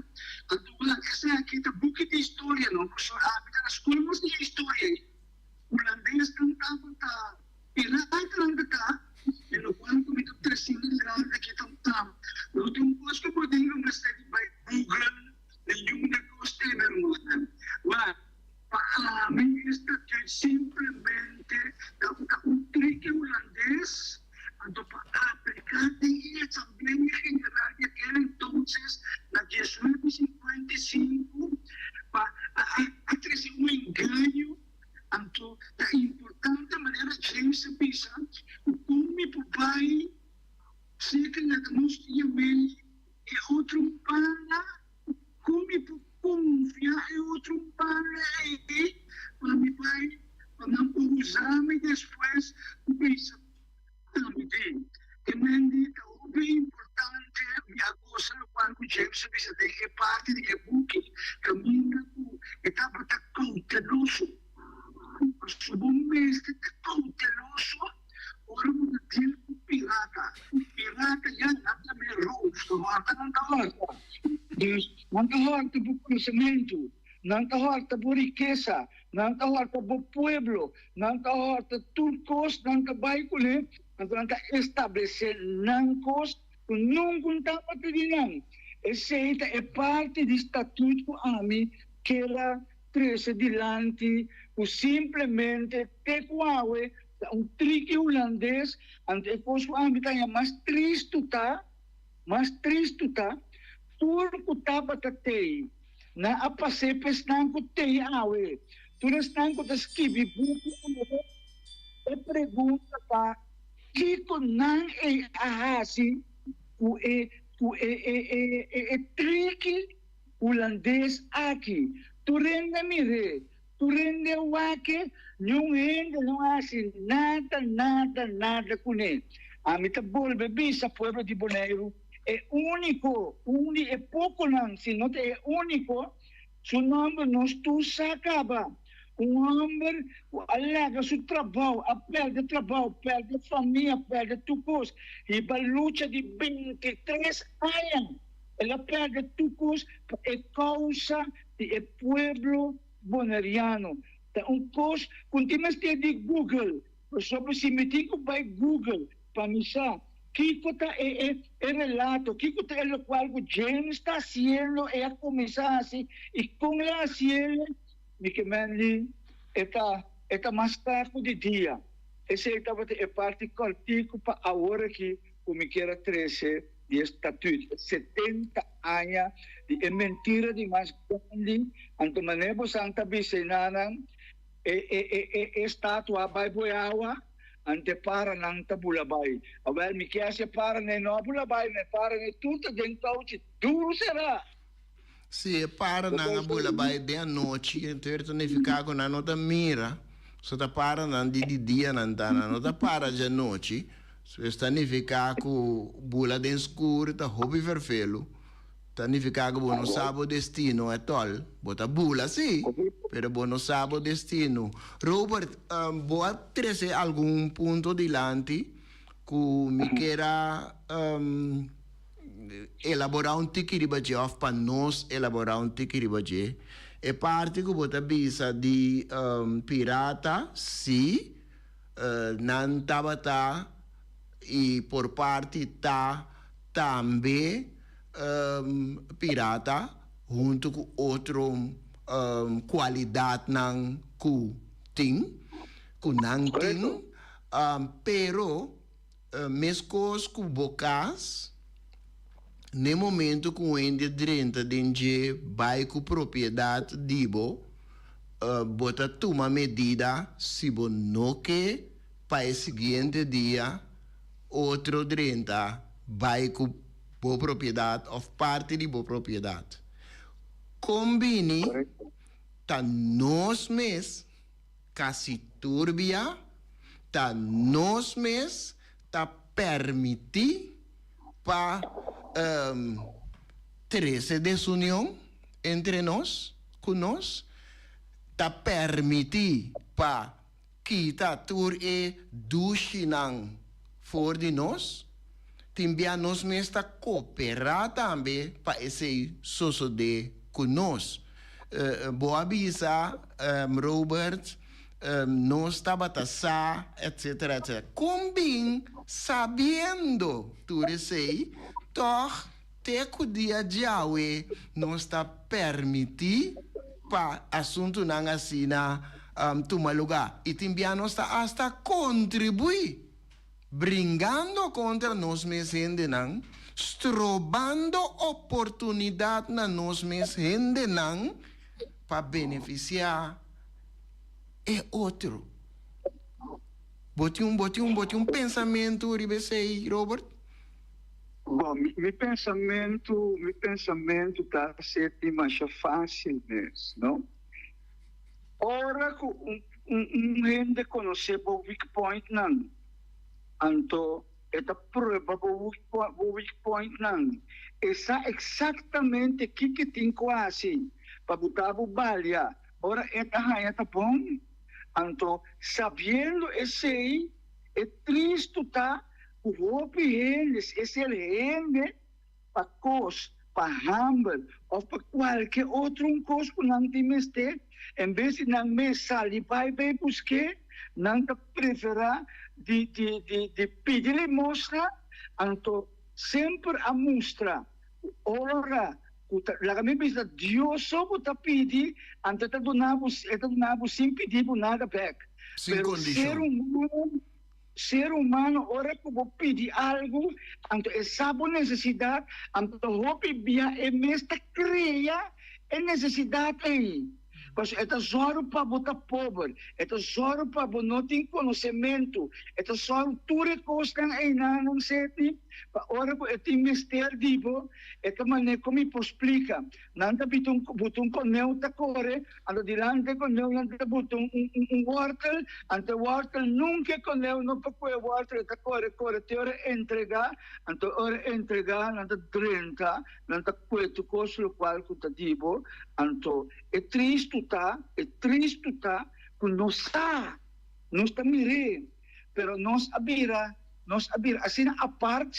Anto wak esaki ta buki di historia no, pasobra ami ta na skol nos tin e historia ei. Hulandesnan tabata piratanan ta ta i lokual ku mi ta tresiendo dilanti aki ta ta no tin un kos ku bo tin ku mester di bai google ni yunda kos tene rumannan. Wak pa ami e statuut simplemente tabata un triki hulandes. Anto pa apliká den e Asamblea General di aquel entonces na 1955 pa a trese un engaño, anto ta importante manera James a bisa ku kon mi por bai serka laga nos yam'é e otro banda, kon mi por konfia e otro banda ei pa mi bai pa nan por usa mi despues ku bisa tambe e mende ta hopi importante mi a gosa lokual ku James a bisa den e parti di e buki kaminda ku e tabata kouteloso pasobra bo mester ta kouteloso ora bo ta deal ku pirata pirata ya nan ta bin roof ta horta nan ta horta dus nan ta horta bo konosementu nan ta horta bo rikesa Nan ta horta bo pueblo, nan ta horta tur kos, nan ta bai kuné, anto nan ta establesé nan kos ku nungun tabata di nan. Esei ta e parti di statut ku ami ker a trese dilanti, ku simplemente te ku awe ta un triki hulandes, anto e kos ku ami ta haña mas tristu ta, mas tristu ta, tur ku tabata tei. Nan a pas'é pa esnan ku tei awe. Tur esnan ku ta skibi buki awe, e pregunta ta, Kiko nan ei a hasi ku e ku e e e e e triki hulandes aki? Tur hende a mir'é, tur hende a wak-e, niun hende no a hasi nada, nada, nada kuné. Ami ta bolbe bisa pueblo di Boneiru, E úniko, un di e pokonan, si no ta e úniko, su nòmber nos tur sa kaba. Un hòmber ku a laga su trabou, a pèrdè trabou, pèrdè famia, pèrdè tur kos, hiba lucha di bintitres aña. El a pèrdè tur kos pa e kousa di e pueblo boneriano. Ta un kos ku no tin mester di Google, pasobra si mi tin ku bai Google pa mi sa Kiko ta e e e relato? Kiko ta e lokual ku James ta hasiendo, e a kuminsá hasi i kon el a hasiel? Mi ke men e ta e ta mas tardi di dia. Esei tabata e parti kòrtiku pa awor aki ku mi kier a trese di e statut. E 70 aña di e mentira di mas grandi, anto manera bosan ta bisa enanan, e e e e e statua a bai bo e awa. Ante paranan ta bula bai. Awel, mi ke hasi e paranan e no a bula bai, ma e paranan tur ta den touchi duru será. Si e paranan a bula bai den anochi, enton e ta nifiká ku nan no ta mira, so ta paranan di di dia nan ta, nan no ta para djanochi, so es ta nifiká ku bula den skur ta hopi ferfelu. Ta nifiká ku bo no sa bo destino ètòl. Bo ta bula sí, pero bo no sa bo destino. Robert, bo a trese algun punto dilanti ku mi kier a elaborá un tiki riba dje òf pa nos elaborá un tiki riba dje. E parti ku bo ta bisa di pirata, sí, nan tabata i por parti ta tambe pirata huntu ku otro kualidatnan ku tin. Ku nan tin, pero meskos ku bo kas, n'e momento ku un hende drenta den dje bai ku propiedat di bo, bo ta tuma medida si bo no ke pa e siguiente dia otro drenta bai ku bo propiedat òf parti di bo propiedat. Kon bini ta nos mes Kasi tur bia ta nos mes ta permití pa trese desunion entre nos ku nos, ta permití pa kita tur e dushinan for di nos. Tin bia nos mes ta koperá tambe pa esei sosodé ku nos. Bo a bisa, Robert, nos tabata sa, etcetera, etcetera. Kon bin sabiendo tur esei, tòg te ku dia djawe nos ta permití pa asuntunan asina tuma lugá? I tin bia nos ta asta kontribuí Bringando kontra nos mes hendenan, strobando oportunidat na nos mes hendenan pa benefisiá e otro. Bo tin un, bo tin un, bo tin un pensamentu riba esei, Robert? Bon, mi, mi pensamentu, mi pensamentu ta ser di masha fásil mes, no? Ora ku un un hende konosé bo weak pointnan, anto e ta prueba bo bo weak pointnan. E sa eksaktamente kiko e tin ku hasi pa bo ta bo balia. Ora e ta haña ta bon, anto sabiendo esei, e tristu ta ku hopi hende, e ser hende, pa kos, pa hamber òf pa kualke otro un kos ku nan tin mester, en bes di nan mes sali bai bai busk'é, nan ta preferá di di di di pidi limosna. Anto semper a mustra ku ora ku ta laga mi bisa Dios so bo ta pidi, anto e ta duna bo e ta duna bo sin pidi bo nada bèk. Sin Pero ser kondishon. humano Ser humano ora ku bo pidi algu, anto e sa bo nesesidat, anto hopi bia e mes ta krea e nesesidat ei. Pasobra e ta sòru pa bo ta pober, e ta sòru pa bo no tin konosementu, e ta sòru tur e kosnan einan nan seti pa ora ku e tin mester di bo, e ta manera ku mi por splika. Nan ta bita un buta un koneu ta kore, anto dilanti e koneu nan ta buta un un wortel, anto e wortel nunka e koneu no por kohe e wortel, e ta kore kore te ora e entregá, anto ora e entregá nan ta drenta, nan ta kohe tur kos lokual ku ta di bo, anto e tristu ta, e tristu ta ku nos sa, nos ta mir'é, pero nos a bira, nos a bira asina apart.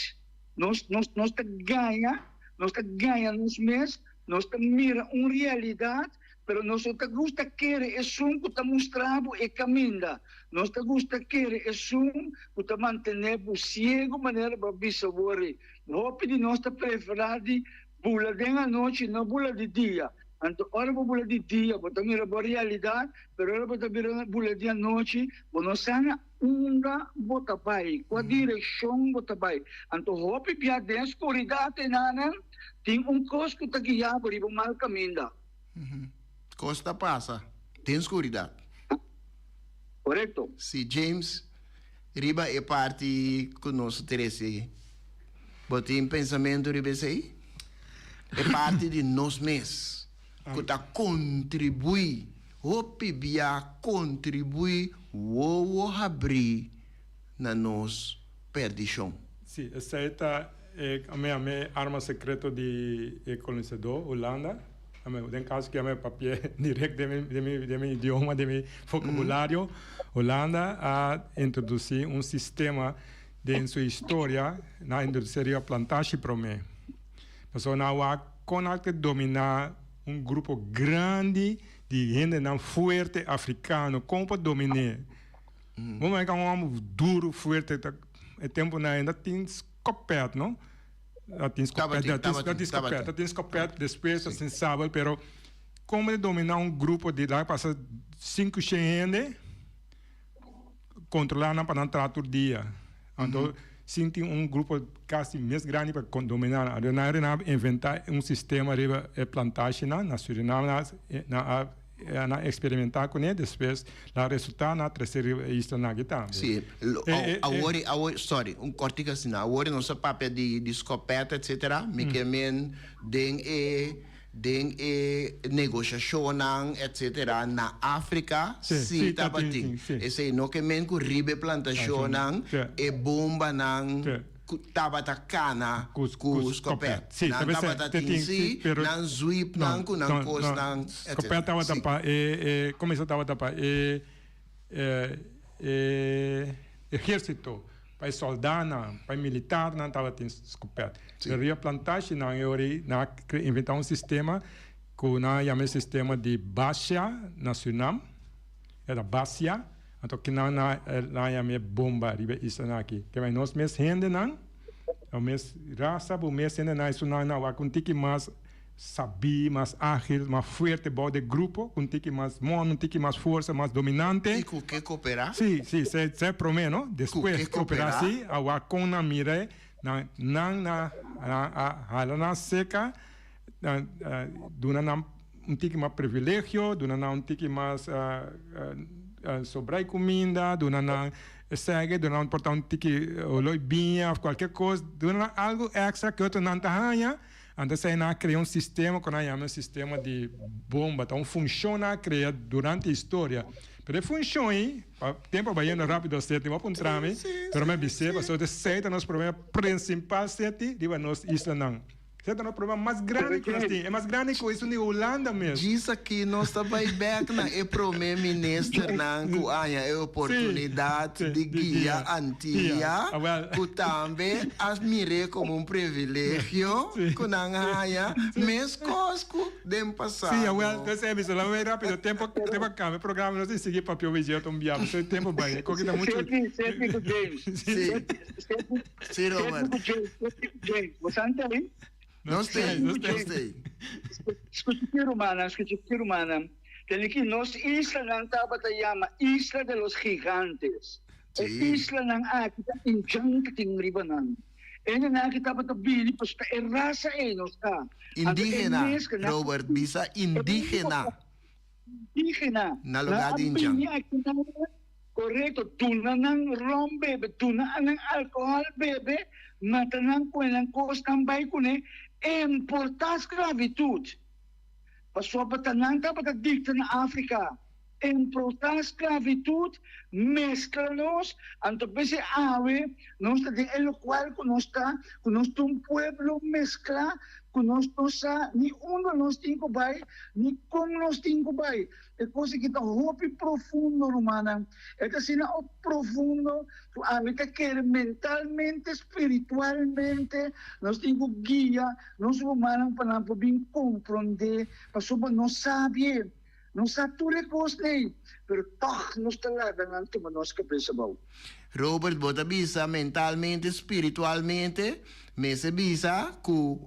Nos, nos, nos ta gaña, nos ta gaña nos mes, nos ta mira un realidad, pero nos no ta gusta kere esun cu ta mustra bo e caminda. Nos ta gusta kere esun cu ta mantene bo ciego manera bo a bisa wori. Hopi di nos ta prefera di bula den anochi, no bula di dia. Anto ora bo bula di dia bo ta mira bo realidad, pero ora bo ta bira bula di anochi bo no sa na Unda bo ta bai? Kua direkshon bo ta bai? Anto hopi bia den skuridat enanan tin un kos ku ta guia bo riba un mal kaminda. Kos ta pasa den skuridat. Korekto. Si James, riba e parti ku nos a trese, bo tin pensamentu riba esei? E parti di nos mes ku ta kontribuí Hopi bia kontribuí wowo habrí na nos perdishon. Sí, esei ta e a mi arma sekreto di e kolonisadó, Hulanda. Den kaso ku mi papia direkt den mi den mi idioma, den mi vokabulario, Hulanda a introdusí un sistema den su historia, nan a introdusí riba plantashi promé. Pasobra nan a wak kon nan ta dominá Un grupo grandi di hendenan fuerte africano con pa dominé. Bo mira un homber duro fuerte ta e temponan ainda tin scopet no. A tin scopet, a tin scopet, a tin scopet despues ta sin sabel pero con bo ta domina un grupo di laga pasa cinco shen hende. kontrolá nan pa nan traha tur dia. Anto sin tin un grupo kasi mes grandi pa dominá nan. Anto nan a inventá un sistema riba e plantashinan na Surinam nan a nan a eksperimentá kuné despues la resultá nan a trese riba e islanan aki tambe. Sí, awor awor sorry un kòrtiku asina awor nos a papia di di skopèt etsetera mi ke men den e Den e negoshashonnan etsetera na Afrika si tabatin. Esei no ke men ku riba e plantashonnan e bombanan ku tabata kana ku skopèt. Nan tabata tin si nan zwipnan ku nan kosnan etsetera. Skopèt tabata pa e kuminsá tabata pa e ehérsito. Pa e sòldánan, pa e militarnan tabatin skopèt. Pero riba plantashinan e ora ei nan a inventá un sistema ku nan a yama e sistema di Basha na Surinam. E ta Basia. Anto kinan nan a yama e bomba riba e islanan aki. Kebei nos mes hendenan, nos mes rasa, bo mes hendenan esunnan nan wak un tiki mas sabí, mas ágil, mas fuerte bou de grupo, ku un tiki mas mono, un tiki mas forsa, mas dominante. I ku ke koperá? Sí, sí, se se promé, no? Despues Ku ke koperá? koperá, sí, a wak kon nan mira e, nan nan na nan a hala nan seka, nan duna nan un tiki mas privilegio, duna nan un tiki mas sobra e kuminda, duna nan esaki, duna nan por ta un tiki oloi biña òf kualke kos, duna nan algu èkstra ke otronan ta haña. Anto esei nan a krea un sistema ku nan a yama un sistema di bomba. Ta un funshon nan a krea durante historia. Pero e funshon ei, pa tempu a bayendo rápido seti, bo a puntra mi, pero mi a bis'é pasobra esei ta nos problema prinsipal seti riba nos islanan. Esei ta nos problema mas grandi ku nos tin, e mas grandi ku esun di Hulanda mes. Djis aki nos ta bai bek na e prome ministernan ku a haña e oportunidat di guia Antia, ku tambe a mir'é komo un privilegio ku nan a haña, meskos ku den pasado. Sí, awel, entonces e bisa, laat rápido, tempo, tempo a kambia programa, nos tin sigui papia obeji otro un bia, pasobra e tempo bai, e koki ta muchu. Seti, seti ku James. Sí. Sí, Robert. Seti ku James, seti ku James. Bo sa ntei? Nos tei, nos tei. Skucha ki rumannan, skucha ki rumannan. Tene ki nos islanan tabata yama Isla de los Gigantes. E islanan aki ta indjan ku tin riba nan. Hendenan aki tabata bini pasobra e rasa ei nos ta. Indígena, Robert, bisa indígena. Indígena. Na lugar di indjan. Nan a bini aki nan, korekto, duna nan rom bebe, duna nan alkohòl bebe, mata nan ku e nan kosnan bai kuné, importá sklavitut. Pasobra ta nan tabata dikta na Afrika. Importá sklavitut, meskla nos, anto p'esei awe nos ta den e lokual ku nos ta, ku nos ta un pueblo mesklá, ku nos no sa ni unda nos tin ku bai, ni kon nos tin ku bai. E kos aki ta hopi profundo, rumannan. E ta asina o profundo ku ami ta kere mentalmente, spiritualmente nos tin ku guia nos rumannan pa nan por bin komprondé, pasobra nos sabie. Nos sa tur e kosnan, pero tòg nos ta laga nan tuma nos kabes abou. Robert, bo ta bisa mentalmente, spiritualmente, mester bisa ku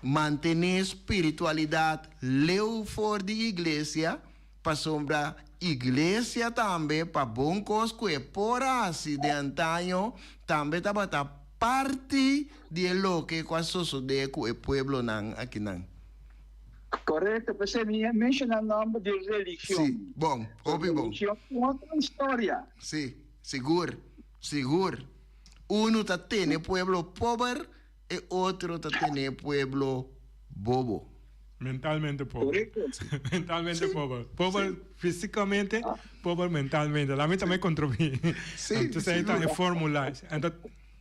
mantené spiritualidat leu for di iglesia, pasobra iglesia tambe pa bon kos ku e por hasi den antaño tambe tabata parti di e loke ku a sosodé ku e pueblonan akinan. Korekto, p'esei mi a menshoná nòmber di religion. Sí, bon, hopi bon. Religion un otro historia. Sí, sigur, sigur. Unu ta tene pueblo pober, e otro ta tene pueblo bobo. Mentalmente pober. Korekto. Mentalmente Sí, pober. Pober sí. físicamente, pober mentalmente. Laat mi tambe contribuí. Sí, Entonces ahí ta sigur. e fórmula. Anto,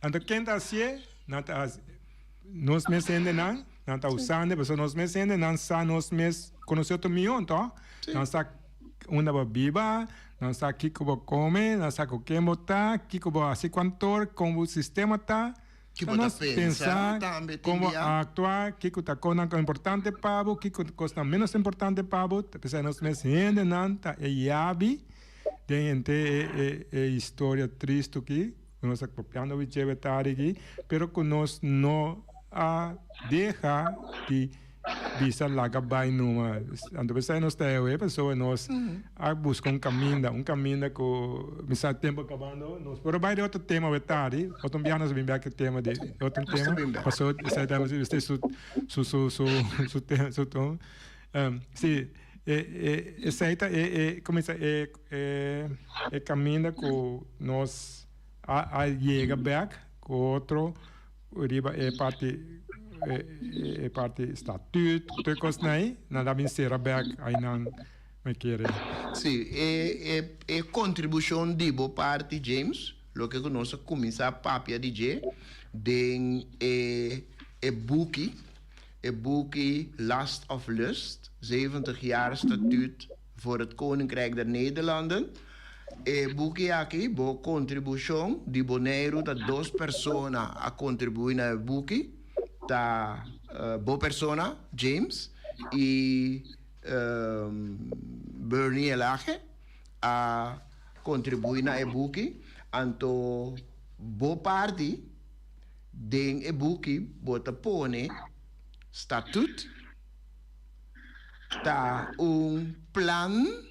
anto ken ta hasié? Nan ta hasi, nos mes hendenan. Nan ta usando, pasobra nos mes hende nan sa nos mes conoce otro mihó, to? Nan sa unda bo biba, nan sa kico bo come, nan sa cu ken bo ta, kico bo haci cuantor, con bo sistema ta. Ki bo ta pensa tambe tin Con bo bia. actua, kico ta cosnan importante pa bo, kico ta cosnan menos importante pa bo. Ta p'esei nos mes hendenan ta e yabi den henter e historia tristo aki. Ku nos a papiando wi djebe tardi aki, pero ku nos no a deha di. bisa laga bai numa. Anto p'esei nos ta ewe, pasobra nos a buska un kaminda, un kaminda ku mi sa tempu a kabando, nos por a bai den otro tema awe tardi, otro biaha nos a bin bek e tema di otro tema, pasobra esei ta mester su su su su su su su si e e esei ta e e kuminsá e e e kaminda ku nos a a yega bek ku otro. Riba e parti e parti statuut tur e kosnan ei nan ta bin sera bek einan mi kere. Sí, e e e kontribushon di bo parti James, loke ku nos a kuminsá papia di dje den e e buki, e buki Last of Lust, 70 jaar statuut voor het Koninkrijk der Nederlanden. E buki aki, bo kontribushon di Boneiru ta dos persona a kontribuí na e buki, ta bo persona, James, i Bernie Elhage a kontribuí na e buki. Anto bo parti den e buki bo ta pone Statuut ta un plan.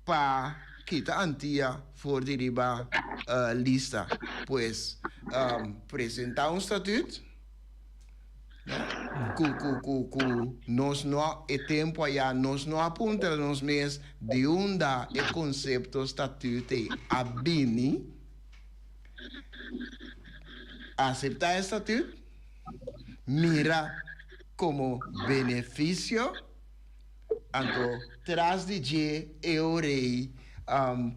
pa kita Antia for di riba lista. Pues presenta un statuut cu cu cu cu nos no e tempo aya nos no a puntra nos mes di unda e concepto statuut ey a bini. Acepta e statuut, mira como beneficio. Anto tras di dje e orei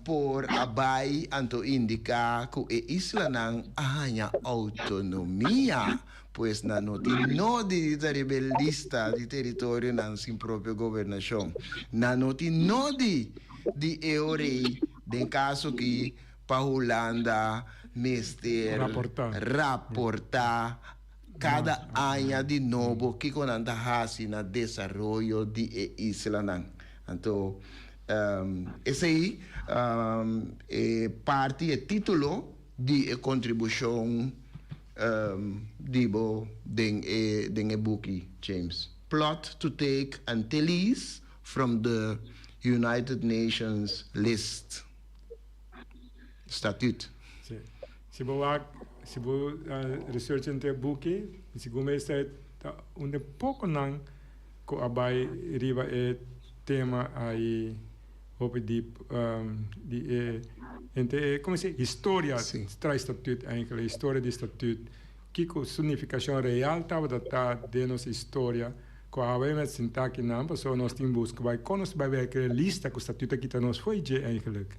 por a bai anto indiká ku e islanan a haña outonomia, pues nan no tin nodi di ta riba e lista di teritorionan sin propio gobernashon. Nan no tin nodi di e orei den kaso ki pa Hulanda mester raportá. Kada aña di nobo kiko nan ta hasi na desaroyo di e islanan. Anto esei e parti, e titulo di e kontribushon di bo den e den e buki, James. Plot to take Antilles from the United Nations list. Statuut. Si. Si bo wak, si bo research henter e buki, mi sigur mi esei ta un den poconan cu a bay riba e tema ayi hopi diep di e henter e, como se, historia tras statuut eigenlijk, historia di statuut, kico su nificacion real tabata ta den nos historia. Ku awe met sintá akinan pasobra nos tin buska bai kon nos bai bai kere lista ku statuut a kita nos fo'i dje eigenlijk.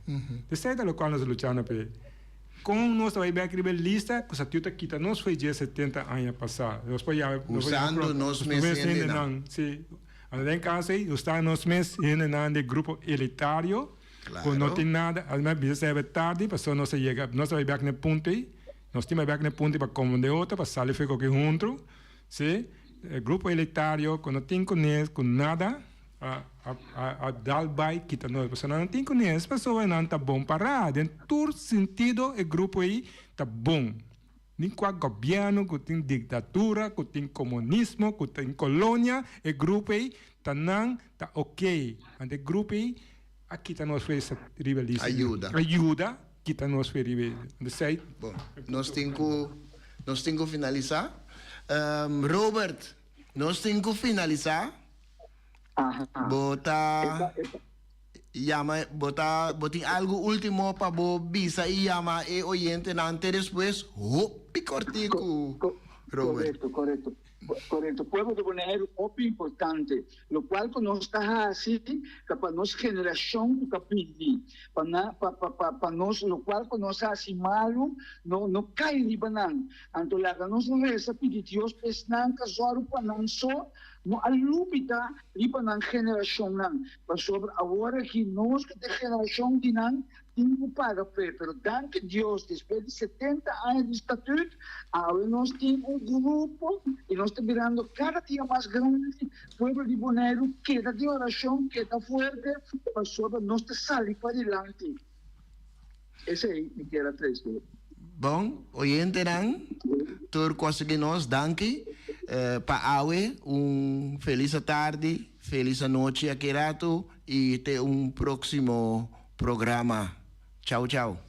Esei ta lokual nos ta luchando p'e. Kon nos ta bai bek riba e lista ku statuut a kita nos fo'i dje 70 aña pasá. Nos por yama nos por yama Usando nos mes hendenan. Si. Anto den kaso ei nos ta nos mes hendenan di grupo elitario ku no tin nada. Además bisa sebe tardi pasobra nos a yega nos ta bai bek na e punto ei. Nos tin bai bek na e punto ei pa komprende otro pa sali fo'i koke huntu. Sí, e grupo elitario ku no tin kunes ku nada a a dal bai kita nos pasobra nan no tin kunes pasobra nan ta bon pará den tur sentido e grupo ei ta bon ni kua gobièrnu ku tin diktatura ku tin komunismo ku tin kolonia e grupo ei ta nan ta oke anto e grupo ei a kita nos for esa riba lista Ayuda. ayuda kita nos for riba esei. Bon, nos tin ku nos tin ku finalisá. Robert, nos tin ku finalisá. Bo ta yama, bo ta, bo tin algu último pa bo bisa i yama e oyentenan te despues? Hopi kòrtiku, Robert. Korekto, korekto. Korekto. Pueblo di Boneiru hopi importante. Lokual ku nos ta hasi ta pa nos generashon ku ta bini, pa na pa pa pa pa nos lokual ku nos hasi malu no no kai riba nan. Anto laga nos resa pidi Dios pa esnan ka zòru pa nan so no a lubida riba nan generashonnan, pasobra awor aki nos ku ta e generashon di nan Tin ku paga p'e, pero danki Dios despues di 70 aña di Statuut, awe nos tin un grupo i nos ta birando kada dia mas grandi. Pueblo di Boneiru keda den orashon, keda fuerte, pasobra nos ta sali padilanti. Esei mi kier a trese. Bon, oyentenan, tur ku a sigui nos, danki. Pa awe un felis atardi, felis anochi aki ratu y te un proximo programa. Chao chao.